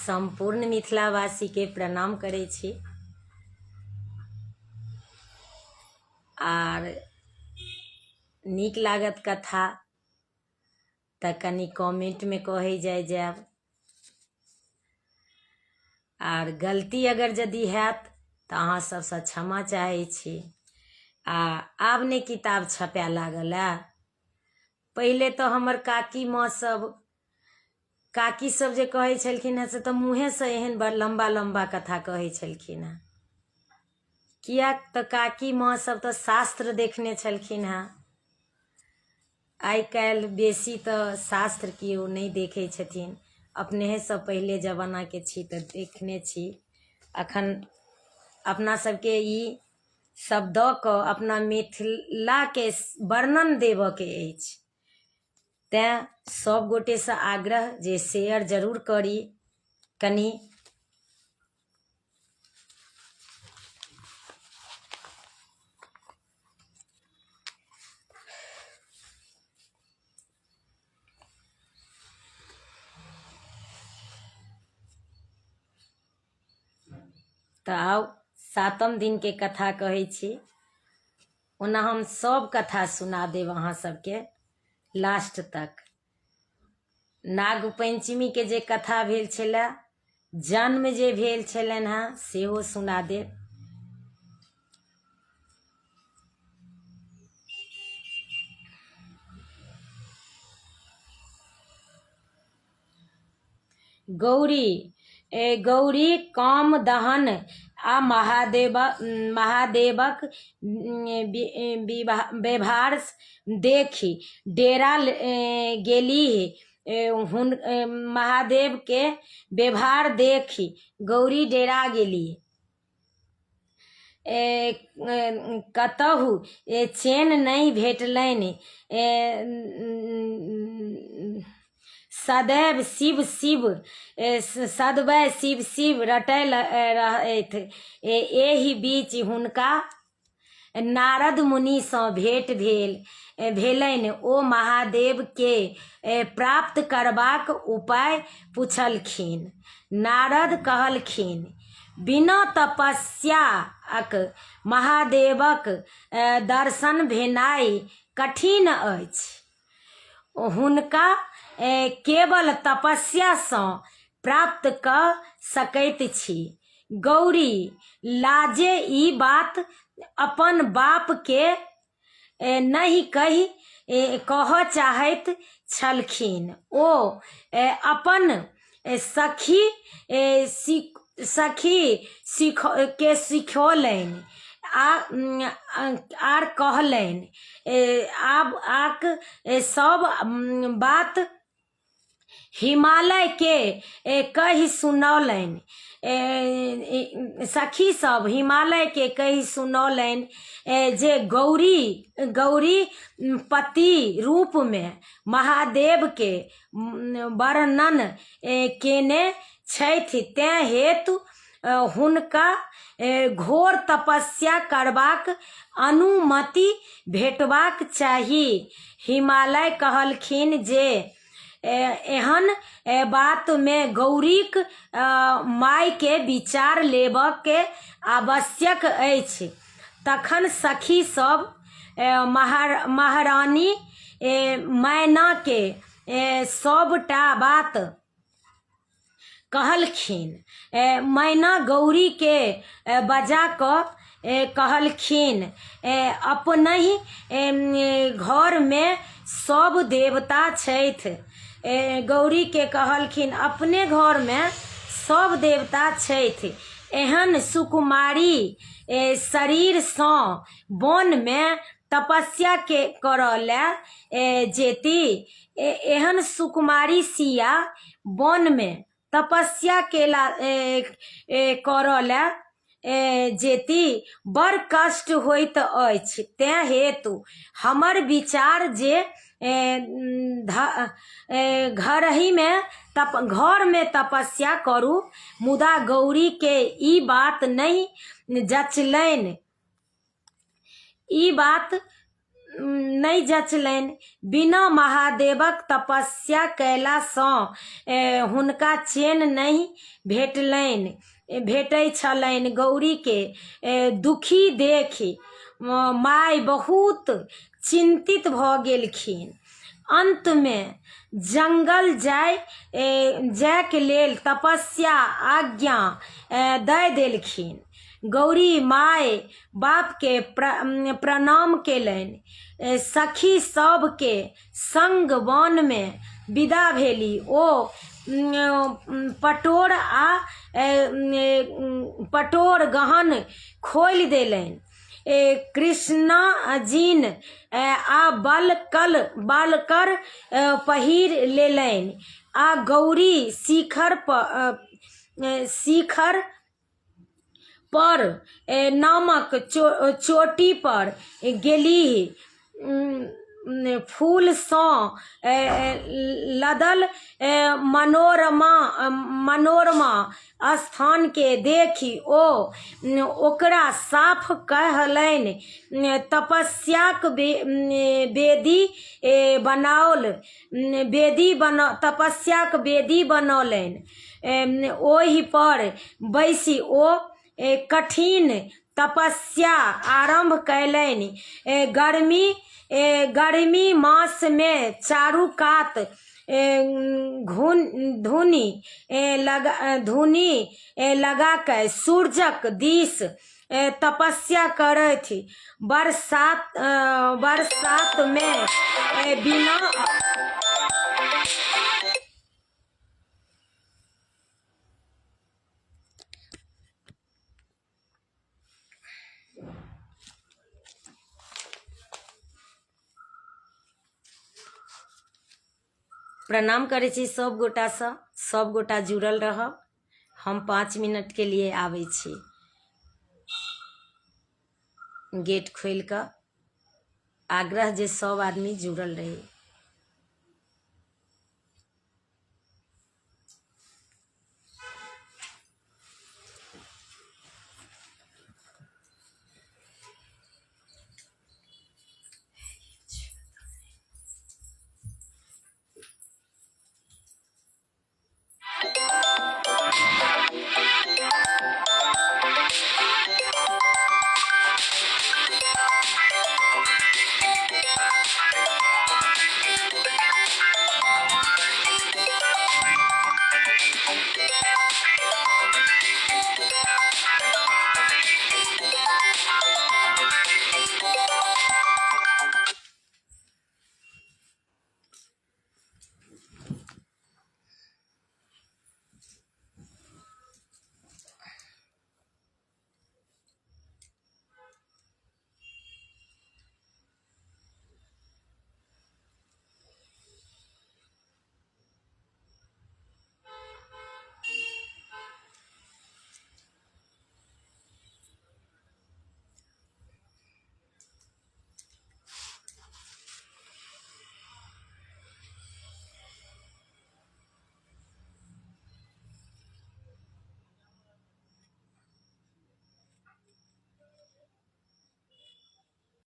सम्पूर्ण मिथिलावासीके प्रणाम करै छी आर नीक लागत कथा तऽ कनि कमेन्टमे कहै जाइ जायब आर गलती अगर यदि हैत तऽ अहाँ सभसँ क्षमा चाहै छी आ आब नहि किताब छपय लागल ए पहिले तऽ हमर काकी माँ सभ काकी सभ जे कहै छलखिन हेँ से तऽ मुँहेसँ एहन बड़ लम्बा लम्बा कथा कहै छलखिन हेँ किएक तऽ काकी माँ सभ तऽ शास्त्र देखने छलखिन हेँ आइ काल्हि बेसी तऽ शास्त्र केओ नहि देखै छथिन अपनेहेसँ पहिले जमानाके छी तऽ देखने छी अखन अपना सबके ई सब दऽ कऽ अपना मिथिलाके वर्णन देबऽके अछि तैँ सब गोटेसँ आग्रह जे शेयर जरूर करी कनि तऽ आउ सातम दिनके कथा कहै छी ओना हम सभ कथा सुना देब अहाँ सबके लास्ट तक नाग पञ्चमीके जे कथा भेल छलए जन्म जे भेल छलनि हेँ सेहो सुना देब गौरी ए गौरी काम दहन आ महादेव महादेवक व्यवहार देखि डेरा गेलीह हुन महादेवके व्यवहार देखि गौरी डेरा गेली कतहु चैन नहि भेटलनि सदैव शिव शिव सदैव शिव शिव रटय रहथि एहि बीच हुनका नारद मुनिसँ भेट भेल भेलनि ओ महादेवके प्राप्त करबाक उपाय पुछलखिन नारद कहलखिन बिना तपस्याक महादेवक दर्शन भेनाइ कठिन अछि हुनका केवल तपस्यासँ प्राप्त कऽ सकैत छी। गौरी लाजे ई बात अपन बापके नहि कहि कहऽ चाहैत छलखिन। ओ अपन सखी सखी के सिखौलनि आ आर कहलनि आब आक सब बात हिमालयके कहि सुनौलनि सखी सब हिमालयके कहि सुनौलनि जे गौरी गौरी पति रूपमे महादेवके वर्णन केने छथि तेँ हेतु हुनका घोर तपस्या करबाक अनुमति भेटबाक चाही हिमालय कहलखिन जे एहन बातमे गौरीक मायके विचार लेबऽके आवश्यक अछि तखन सखी सब महारानी मैनाके सबटा बात कहलखिन मैना गौरीके बजा कऽ कहलखिन अपनहि घरमे सब देवता छथि गौरीके कहलखिन अपने घरमे सब देवता छथि एहन सुकुमारी शरीरसँ वनमे तपस्या के करऽ लए जेती एहन सुकुमारी सिया वनमे तपस्या केला करऽ लए जेती बड़ कष्ट होइत अछि तेँ हेतु हमर विचार जे घरहिमे तप घरमे तपस्या करू मुदा गौरीके ई बात नहि जँचलनि ई बात नहि जचलनि। बिना महादेवक तपस्या कयलासँ हुनका चैन नहि भेटलनि भेटै छलनि। गौरीके दुखी देखि माय बहुत चिन्तित भऽ गेलखिन। अन्तमे जंगल जाय जायके लेल तपस्या आज्ञा दय देलखिन। गौरी माय बापके प्रणाम केलनि। सखी सभके संग वनमे विदा भेली। ओ पटोर आ पटोर गहन खोलि देलनि। कृष्णाजिन आ बलकल बालकर पहिर लेलनि आ गौरी शिखर शिखर पर नामक चोटी पर गेलीह। फूलसँ लदल मनोरमा मनोरमा स्थानके देखि ओ ओकरा साफ कहलनि। तपस्याक वेदी बनाओल वेदी बना तपस्याक वेदी बनौलनि। ओहि पर बैसि ओ कठिन तपस्या आरम्भ कयलनि। गर्मी गर्मी मासमे चारू कात घुन धुनी लगा धुनी लगा कऽ सूर्यक दिस तपस्या करथि। बरसात बरसातमे बिना प्रणाम करै छी सब गोटासँ, सब गोटा जुड़ल रहब। हम 5 मिनटके लिए आबै छी। गेट खोलि कऽ आग्रह जे सब आदमी जुड़ल रही।